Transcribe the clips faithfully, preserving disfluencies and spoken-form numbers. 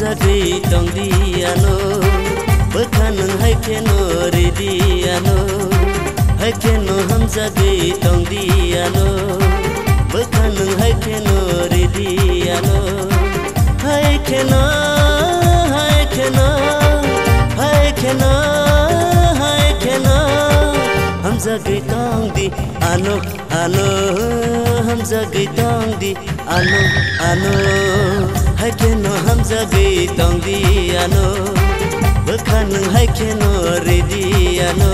Hamjagwi tongdi ano, bwkha nwng hai kheno ridi ano, hai kheno hamjagwi tongdi ano, bwkha nwng hai kheno ridi ano, hai kheno, hai kheno, hai kheno, hai kheno, hamjagwi tongdi ano, ano, hamjagwi tongdi. Ano, ano, hai kheno hamjagwi tongdi ano, bwkha nwng hai kheno ridi ano.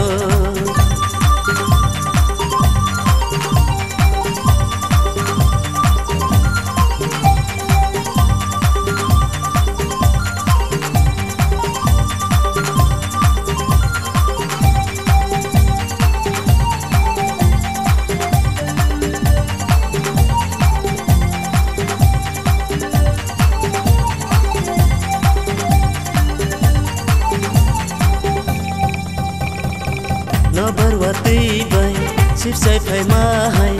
Nobar watwi bai sipsai phaima hai,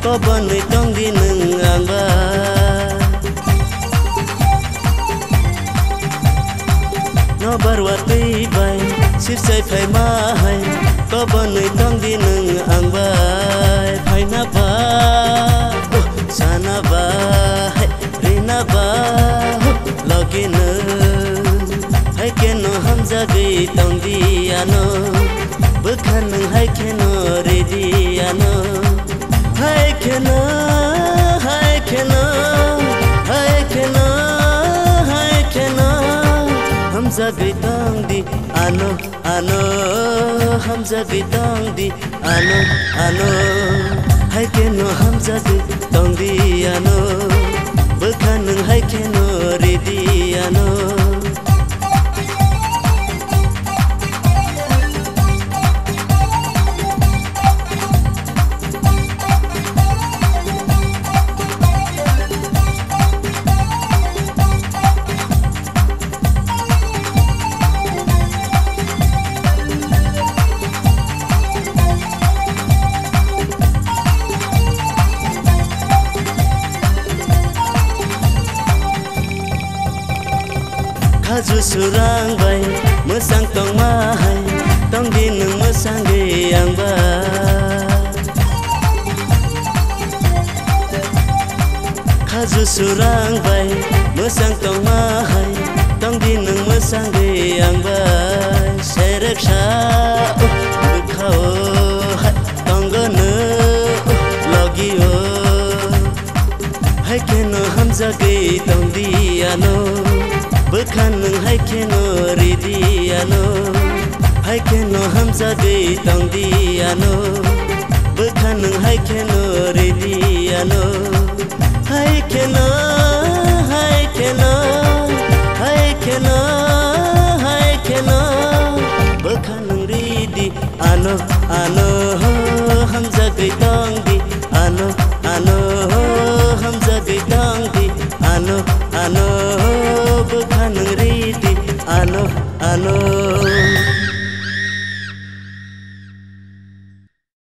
kobonwi tongdi nwng ang bai. Nobar watwi bai sipsai phaima hai, kobonwi tongdi nwng ang bai. Phaina ba, uh, sana ba, hai, rina ba, uh, logi nwng. Hai kheno hamjagwi tongdi ano, bwkha nwng hai kheno ridi ano. Hai kheno, hai kheno, hai kheno, hai kheno, hamjagwi tongdi ano, ano, hamjagwi tongdi ano, ano, hai kheno hamjagwi tongdi ano, bwkha nwng hai kheno ridi ano. Khaju surang bai mwsang tongma hai, tongdi nwng mwsangwi ang bai. Khaju surang bai mwsang tongma hai, tongdi nwng mwsangwi ang bai. Sereksa, uh, bwkha-o hai, tongo nwng, uh, logi-o. Hai kheno hamjagwi tongdi ano, bwkha nwng hai kheno ridi ano. Hai kheno hamjagwi tongdi ano, bwkha nwng hai kheno ridi ano. Hai kheno, hai kheno, hai kheno, hai kheno, bwkha nwng ridi ano, ano, hamjagwi tongdi ano, ano, hamjagwi tongdi ano, ano, bwkha nwng ridi ano, ano.